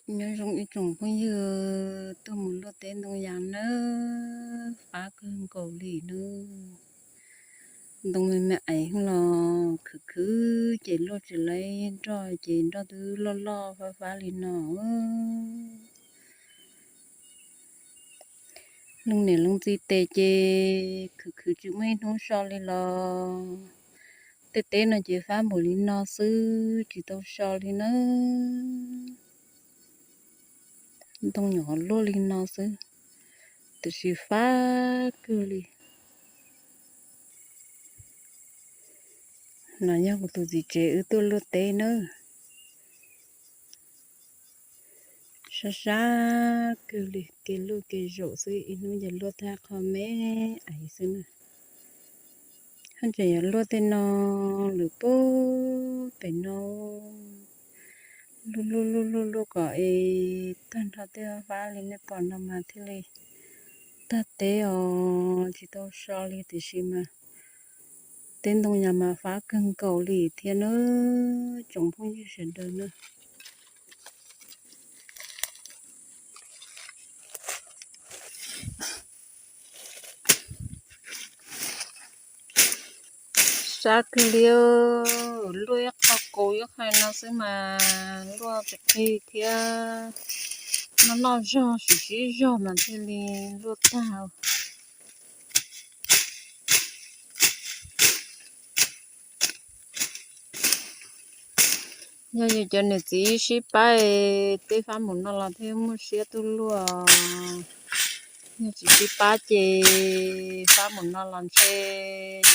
Nyob zoo ib tsoom phooj ywg tuaj mus luaj teb ntoo yas nawb, fab kawg nkaus li nawb. Ntoo me me aiv los khwv khwv ces luaj tsis laib nroj ces nroj twb loj loj fab fab li no. Leej niam leej txiv tes ces khwv khwv tsis muaj ib hnub so li los. Tej teb no ces fab npaum li no xwb tsis tau so li nawb. Ntoo nyuam qhuav luaj li no xwb, tiam sis fab kawg li. No yog kuv tus txiv tsev wb tuaj luaj teb nawb. Sab sab kawg li, kev luaj kev zaum xwb, ib hnub ces luaj tag qho me aiv xwb na. Haj tseem yuav luaj tej no lawm puag pem no, luaj luaj luaj luaj luaj kom es tag nrho tej fab li nej pom no mas thiaj li tag teb os, tsis tau so li tiam sis mas teb ntoo yas mas fab kawg nkaus li thiab nawb tsoom phooj ywg sawv daws nawb. Sab kawg li, luaj ib qho kaus ib qho no xwb mas luaj tsis qig thiab, noj noj zog siv siv zog mas thiaj li luaj tag. Yog yus cov niam txiv sib pab, teb fab mus no los thiaj muaj siab tuaj luaj. Yog tsis sib pab ces fab mus no los ntshe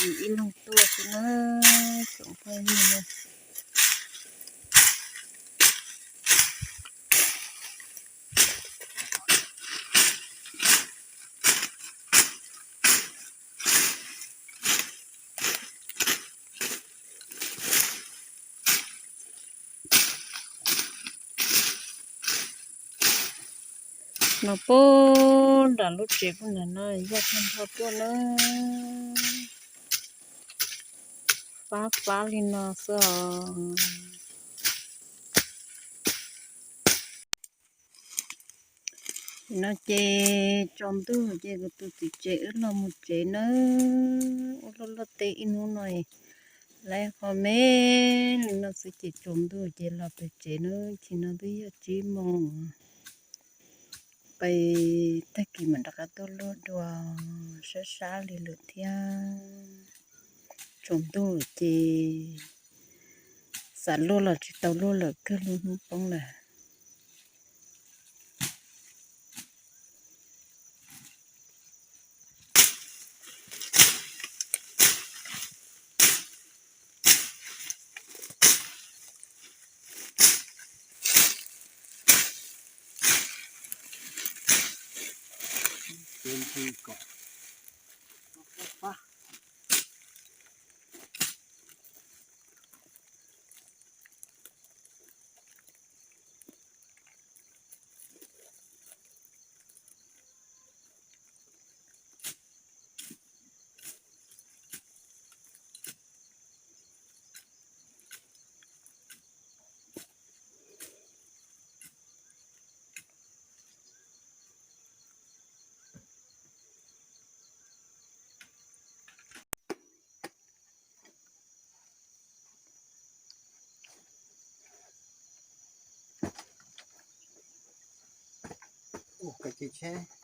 yus ib leeg tuaj xwb na tsoom phooj ywg na. No puag nram lub tsev puag nram no yog tag nrho tuaj na. Fab fab li no xwb os. No ces tsaus ntuj ces kuv tus txiv tsev wb los mus tsev nawb. Wb luaj luaj teb ib hnub no lawv qho me li no xwb ces tsaus ntuj ces los pem tsev nawb. Tsis no twb yog tsib moos, peb tag kis mam rov qab tuaj luaj dua sab sab li lawm thiab. Tsaus ntuj ces xav luaj los tsis tau luaj lawm, kawg lub hnub poob lawm. Ua, koj cia tsheb.